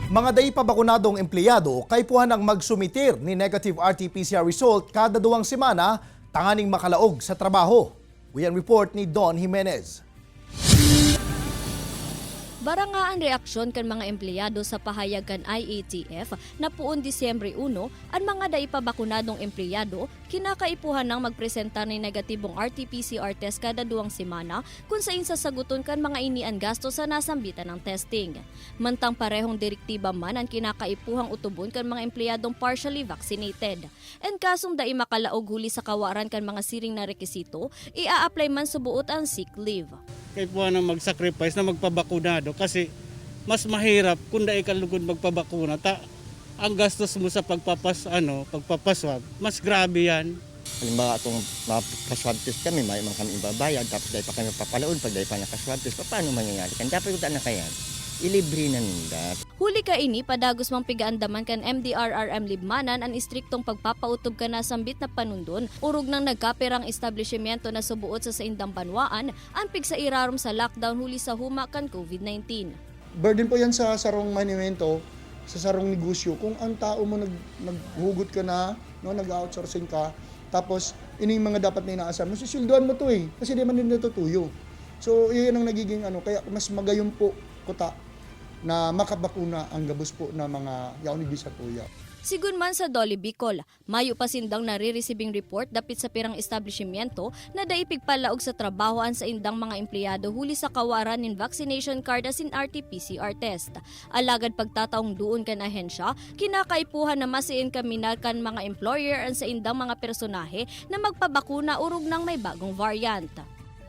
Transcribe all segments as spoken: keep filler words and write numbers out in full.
Mga dai pa bakunadong empleyado kaipuhan ang magsumitir ni negative R T P C R result kada duwang semana tanganing makalaog sa trabaho. Uyan report ni Don Jimenez. Baranga an reaksyon kan mga empleyado sa pahayag kan I A T F na poon Disyembre uno, an mga dai pa bakunadong empleyado kinakaipuhan nang magpresentar nin negatibong R T P C R test kada duwang semana, kun sain sasaguton kan mga ini an gasto sa nasambitan ng testing. Mantang parehong direktiba man an kinakaipuhang otobon kan mga empleyadong partially vaccinated. En kasong dai makalaog huli sa kawaran kan mga siring na rekisito, i-a-apply man suboot an sick leave. Kaipuhan na mag-sacrifice na magpabakunado kasi mas mahirap kung dai ka lugod magpabakuna. Ta, ang gastos mo sa pagpapas ano, pagpapaswab, mas grabe yan. Halimbawa, kung mapaswab test kami, may man kami ibabayad, tapos dai pa kami papalaod pag dai pa nakaswab test, paano mangyayari kan? Dapat yung na kayan, ilibre na ninda. Huli kaini, padagos mang pigaandaman kan M D R R M Libmanan an istriktong pagpapautob kan nasambit na panundon, orog nang nagkapirang establisimyento na suboot sa saindang banwaan an pigsairarom sa lockdown huli sa huma kan COVID nineteen. Burden po yan sa sarong monumento, sa sarong negosyo. Kung ang tao mo nag, naghugot ka na, no, nag-outsourcing ka, tapos ini yung mga dapat na inaasar mo, susulduan mo to eh, kasi di man din natutuyo. So, yun ang nagiging ano, kaya mas magayon po kuta na makabakuna ang gabos po na mga yaon sa tuya. Sigun man sa Dole Bicol, mayo pa sindang naririsibing report dapit sa pirang establisimyento na dai pigpalaog sa trabaho an saindang mga empleyado huli sa kawaran nin vaccination card asin R T P C R test. Alagad pagtataong doon kan ahensya, kinakaipuhan na masiin kami na kan mga employer an saindang mga personahe na magpabakuna orog nang may bagong variant.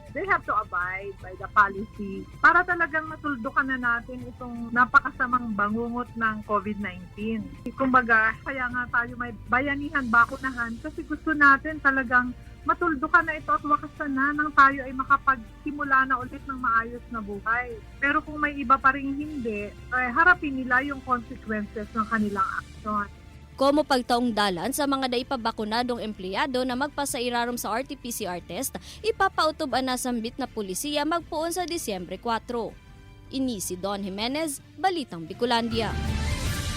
They have to abide by the policy para talagang matuldukan na natin itong napakasamang bangungot ng COVID nineteen. Kumbaga, kaya nga tayo may bayanihan, bakunahan, kasi gusto natin talagang matuldukan na ito at wakasan na nang tayo ay makapagsimula na ulit ng maayos na buhay. Pero kung may iba pa ring hindi, eh, harapin nila yung consequences ng kanilang aksyon. Komo pagtaong dalan sa mga dai pa bakunadong empleyado na magpasairarom sa R T P C R test, ipapautob an nasambit na polisiya magpoon sa Disyembre kwatro. Ini si Don Jimenez, Balitang Bicolandia.